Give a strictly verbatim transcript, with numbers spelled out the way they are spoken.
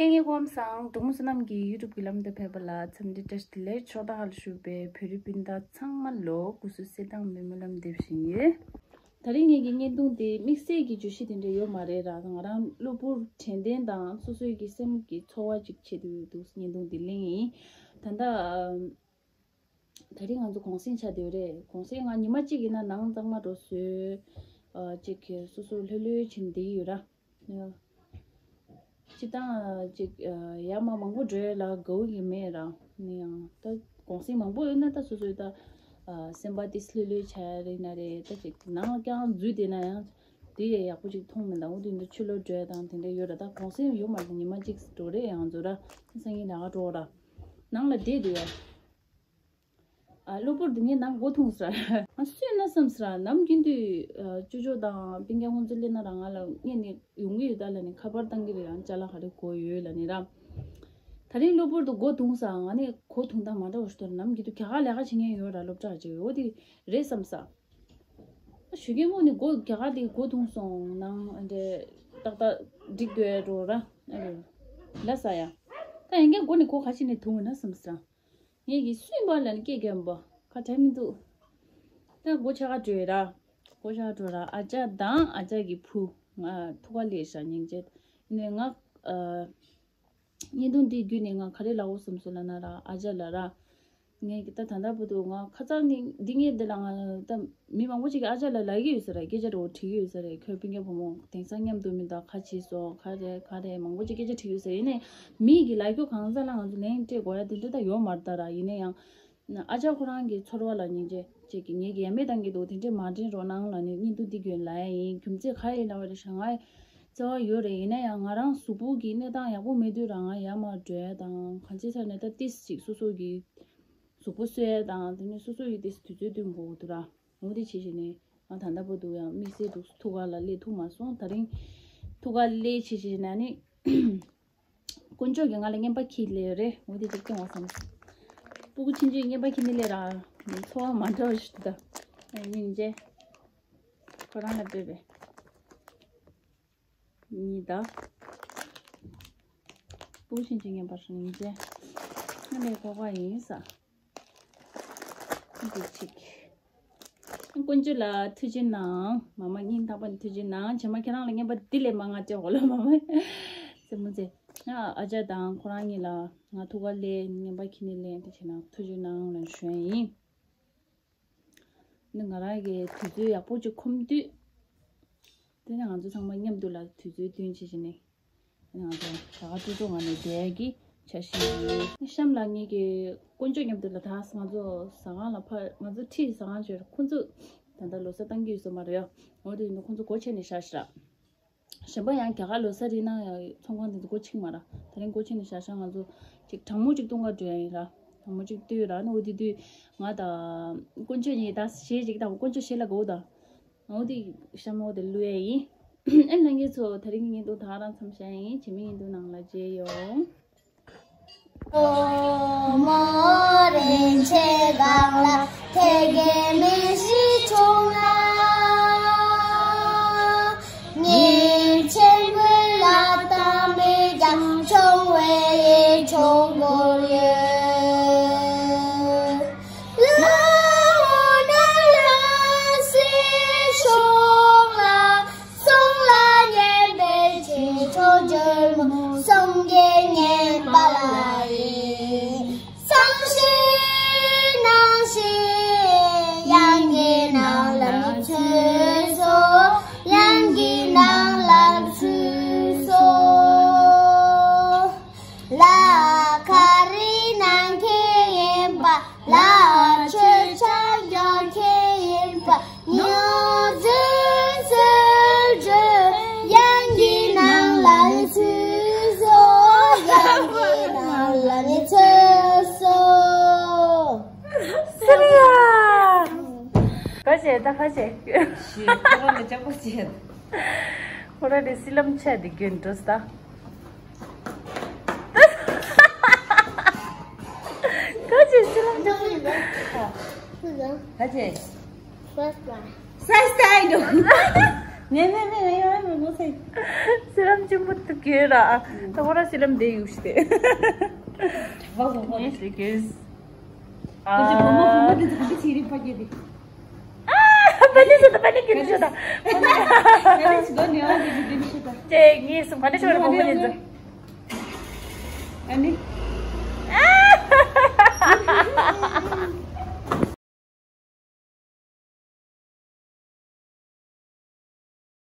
ལྷན་རྒྱས་སྐུ་ཁམས་བཟང་། འབྲོག་མོ་བསོད་ནམས་ཀྱི་ཡུ་ཊུབ་ཀྱི་ལམ་དུ་ཕེབས་པ་ལ་འཚམས་འདྲི་བཀྲ་ཤིས་བདེ་ལེགས། ཕྱོགས་མཐའ་ཁག་ལ་བཞུགས་པའི་བོད་རིགས་སྤུན་ཟླ་ཚང་མ་ལོ་སྐུ་གཟུགས་གསལ་ཐང་སྨོན་ལམ་འདེབས་བཞིན་ཡོད། ད་རིང་ངེད་ཀྱི་བརྙན་ཐུང་འདི་དམིགས་བསལ་གྱི་བརྗོད་གཞི་དེ་འདྲ་ཡོད་མ་རེད་ར། ང་རང་གློ་བུར་དྲན་རྟེན་དང་སོ་སོའི་གི་སེམས་ཀྱི་ཚོར་བ་ཅིག་ཆེད་དུ་འདུག་བརྙན་ཐུང་འདི་གླེང་ཡིན། ད་ལྟ་ད་རིང་ང་ཚོ་གུང་སེང་ཆགས་བསྡད་ཡོད་རེད། གུང་སེང་ང་ཉི་མ་གཅིག་ཡིན་ན་ནང་གཙང་མ་འགྲོ་བཟོས། ཨ་གཅིག་གིས་སོ་སོ་ལྷོད་ལྷོད་བྱས་ནས་བསྡད་ཀྱི་ཡོད་ར། ཨ་སྤྱིར་བཏང་ཅིག་ཨ་ཡར་མར་མང་པོ་འགྲོ་ཡ་ལ་དགའ་བོ་ཡིན་མེད་ར། ནི་ཡང་ད་གུང་སེང་མང་པོ་ཡོད་ན་ད་སོ་སོའི་ད་ཨ་སེམས་པ་ཏིས་ལྷོད་ལྷོད་བྱ་ཡ་རེད་ན་རེད། ད་ཅིག་ནང་ལ་རྐྱང་འཛུལ་བསྡད་ན་ཡང་དེ་ཡ་ཡག་པོ་ཅིག་མཐོང་མི་འདུག་འོ་དེ་འདྲ་ཕྱི་ལོགས་འགྲོ་ཡ་དང་དེ་འདྲ་ཡོད་ར། ད་གུང་སེང་ཡོད་མ་རེད། ཉི་མ་གཅིག་འགྲོ་རེད། ཡང་འཛུལ་ར་སང་ཉིན་ལས་ཀ་འགྲོ་ར། ནང་ལ་བསྡད་འདུག་ཡ། ཨ་གློ་བུར་དུ་ངའི་ནང་སྒོ་ཐུང་ཟེར། ང་སུས་ན་བསམ་ཟེར། ནམ་རྒྱུན་དུ་ཨ་ཅོ་ཅོ་དང་སྤུན་ཀྱག་ཁོང་ཚོ་སླེབས་ན་རང་ང་ལ་སྔོན་ནས་ཡོང་གི་ཡོད་ད་ལབ་ནས་ཁ་པར་བཏང་གི་རེད། ཡང་ཅ་ལག་ག་རེ་དགོས་ཡོད་ལབ་ནས་ར། ད་རིང་གློ་བུར་དུ་སྒོ་ཐུང་ཟེར། ང་ནི་སྒོ་ཐུང་ད་མ་འདྲ་བ་ཞིག་འདུག་ནམ་རྒྱུན་དུ་རྒྱ་གར་ལས་ཀ་བྱེད་མཁན་ཡོད་ར། སློབ་གྲྭ་ཅིག་འོ་དེ་རེད་བསམ་ས། ཞུ་མཁན་ཁོང་ནི་སྒོ་རྒྱ་གར་དེ་སྒོ་ཐུང་སོང་ནང་འདྲེ་ཏག་ཏག་འགྲིག་འདུག་འགྲོ་ར། ལ་ས་ཡ། ད་ཡིན་མཁན་སྒོ་ནི་སྒོ་ག་ཅིག་ནས་ཐུང་ཡོད་ན་བསམ་ས། ངེད་ཀྱིས་སུས་པར་ལ་ནི་སྐད་རྒྱབ་པ་ཁ་བྲལ་མི་འདུག་ད་སྒོ་ཆ་ག་བྲོས་ར། སྒོ་ཆ་ག་བྲོས་ར། ཨ་ཅག་དང་ཨ་ཅག་གི་བུ་ང་ཐུག་ག་ལས་ཤ་སྙིང་རྗེ། ནས་ང་ཨ་བརྙན་ཐུང་འདི་བརྒྱུད་ནས་ང་ག་རེ་ལབ་འོ་བསམ་སོང་ལབ་ན་ར། ཨ་ཅག་ལ་ར། ངས་ཀྱི་ད་ད་ལྟ་བར་དུ་ང་ཁ་སང་ནི་འདི་ངས་འདི་ལ་ང་ད་མི་མང་པོ་ཅིག་གིས་ཨ་ཅག་ལ་ལབ་ཀྱི་ཡོད་ས་རེད། སྐད་ཆ་འདྲ་བོ་དྲིས་ཀྱི་ཡོད་ས་རེད། ཁྱོད་སྤུན་ཀྱག་བུ་མོ་དེང་སང་མཉམ་དུ་མི་འདུག་ག་བྱས་སོང་ག་རེ་ག་རེ་མང་པོ་ཅིག་སྐད་ཆ་དྲིས་ཡོད་ས་རེད། ཡིན་ནའི་མི་གིས་ལབ་རྒྱུ་གང་ཟག་ལ་ང་ཚོ་ལན་སྤྲད་དགོས་ཡ་དེ་འདྲ་ད་ཡོད་མ་རེད་ད་ར། ཡིན་ན་ཡང་ཨ་ཅག་ཁོ་རང་གི་ཚོར་བ་ལ་སྙིང་རྗེ་ཅིག་གིས་ངེད་ཀྱི་ཡ་མེད་བཏང་གི་འདུག་དེ་འདྲས་མ་དྲན་རོགས་གནང་ལབ་ནས་བརྙན་ཐུང་འདི་བརྒྱུད་ལབ་ཡ་ཡིན། རྒྱུ་མཚན་ག་རེ་ཡིན་ལབ་པ་རེད་ཤག་ང་བརྩེ་བ་ཡོད་རེད། ཡིན་ན་ཡང་ང་རང་གཟུགས་པོ་གི་གནས་སྟངས་ཡག་པོ་མེད་དུས་རང་ང་ཡར་མར་འགྲོ་ཡ་དང་གང་ཅིའི་ཆ་ནས་ད་ཏིས་ཅིག་སོ་སོ་གི་གཟུགས་པོ་གསོ་ཡ་དང་དེ་ནས་སོ་སོ་ཡི་ཏིས་དུས་ཚོད་བསྟུན་དགོས་འདུག་ར། འོ་དེ་བྱེད་བྱེད་ནས་ང་ད་ལྟ་བར་དུ་ཡང་དམིགས་བསལ་དུ་ཐུག་ག་ལ་སླེབས་ཐུབ་མ་སོང་། ད་རིང་ཐུག་ག་སླེབས་བྱེད་བྱེད་ན་ནི་དཀོན་མཆོག་གིས་ང་ལ་རྔན་པ་འཁྱེར་སླེབས་རེད། འོ་དེ་ཅིག་སྟོན་བ་བསམ། སྤུ་གུ་ཆུང་ཆུང་རྔན་པ་འཁྱེར་ནི་སླེབས་ར། ཚོར་བ་མ་འདྲ་བ་ཞིག་འདུག་ད་སྙིང་རྗེ། ཁོ་རང་ལ་སྤྲད་པས། གཉིས་དང་། སྤུ་གུ་ཆུང་ཆུང་རྔན་པ་སྙིང་རྗེ། ང་ལས་ཁོག་པ་ཡིན་ས། འདི་གཅིག་དཀོན་མཆོག་ལ་ཐུགས་རྗེ་གནང་། མ་མ་སྙིང་ཐག་པ་ནས་ཐུགས་རྗེ་གནང་། བྱས་མ་ཁྱེད་རང་ལ་རྔན་པ་འདི་ལས་མང་ང་སྤྲད་འོ་ལ་མ་མ། རྩེད་མོ་རྩེ། ང་ཨ་ཅག་དང་ཁོ་རང་གཉིས་ལ་ང་ཐུག་ག་སླེབས་རྔན་པ་འཁྱེར་ནི་སླེབས་དེ་བྱས་ན་ཐུགས་རྗེ་གནང་ལ་ཞུ་ཡ་ཡིན། ནི་ང་རང་གི་དུས་ཚོད་ཡག་པོ་ཅིག་ཁོམ་དུས། དེ་ནས་ང་ཚོ་ཚང་མ་མཉམ་དུ་ལ་དུས་ཚོད་བསྟུན་བྱེད་བཞིན་ནས། ང་ཚོ་ད་ག་ཏུ་ཏུ་ང་ནས་བསྡད་ཀྱི་འཆར་གཞི་ཡིན། གཤམ་ལ་ངེད་ཀྱི་དཀོན་མཆོག་མཉམ་དུ་ལ་ད་ང་ཚོ་ཟ་ཁང་ལ་ཕར་ང་ཚོ་ཁྲིད་ཟ་ཁང་བྱོས། ཁོང་ཚོ་ད་ལྟ་ལོ་གསར་བཏང་གི་ཡོད་ས་མ་རེད་ཡ། འོ་དེ་ཡིན་དུས་ཁོང་ཚོ་སྒོ་ཕྱེ་ནས་བཞག་ཤག་གཞན་པ་ཡང་རྒྱ་གར་ལོ་གསར་རིལ་ན་ཡང་ཚོང་ཁང་དེ་ཚོ་སྒོ་ཕྱེ་གི་མ་ར། ད་རིང་སྒོ་ཕྱེ་ནས་བཞག་ཤག་ང་ཚོ་ཅིག་གྲང་མོ་ཅིག་བཏུང་ག་འགྲོ་ཡ་ཡིན་ར། གྲང་མོ་ཅིག་བཏུང་ར་ནི་འོ་དེ་དུས་ང་དང་དཀོན་མཆོག་གཉིས་ད་གཞས་ཅིག་དང་དཀོན་མཆོག་གཞས་ལ་གོ་དང་། འོ་དེ་ཤ་མོ་དེ་བླུག་ཡ་ཡིན། ཨེ་ལྷན་རྒྱས་ཚོ་ད་རིང་གི་བརྙན་ཐུང་ད་ག་རང་མཚམས་བཞག་ཡ་ཡིན། རྗེས་མའི་བརྙན་ཐུང་ནང་ལ་མཇལ་ཡོང་། སངས་རྒྱས་བསྙེན་པ་ལ་ཡི། སངས་རྒྱས་རྣམས་ཀྱི་ཡང་གི་ནང་ལ་ཚུད་སོ། ཡང་གི་ནང་ལ་ཚུད་སོ། ལ་ཁ་རི་ནང་གི་ཡིན་པ། ལ་ཆོས་ཆ་ཡོད་མཁན་ཡིན་པ། ཉོ་འཛིན་ཟེར་འགྲོ། ཡང་གི་ནང་ལ་ཚུད་སོ། ཡང་གི་ནང་ལ་ནི་ཚུད་སོ། སུ་རེད་ཡ། ག་བྱས་ད་ག་བྱས། ཞེས་ཁོ་རང་ལ་ཅག་པོ་བྱས། ཁོ་རང་ནི་སི་ལམ་ཆ་འདི་རྒྱུན་འགྲོ་ས། ག་ཅི་སི་ལམ་ཅག་པོ་ཡིན་པ། ག་ཅི། སའི་སི་ཏའི་འདུག་ནེ་ནེ་ནེ་ཡོད་མོ་མོ་སའི། སི་ལམ་ཆེན་པོ་འདུག་གི་ར། ཧོ་ར་སི་ལམ་དེ་ཡུག་ཤི་དེ། བ་གོ་གོ། Yes, because. ཁྱེད་ཀྱི་བུ་མོ་བུ་མོ་དེ་ཚོ་ག་འདྲ་ཚིག་རིག་པ་སྐྱེས་ཏེ། པ་ནི་ཟེར་ད། པ་ནི་གི་ནི་ཤོད་ད། ཨ་ནི་སྒོ་ནས་ཨ་ནི་གི་ནི་ཤོད་ད། ཅེ་ངེས་སུ་ག་འདྲ་ཤོད་ད། བུ་མོ་ནི་ཟེར། ཨ་ནི།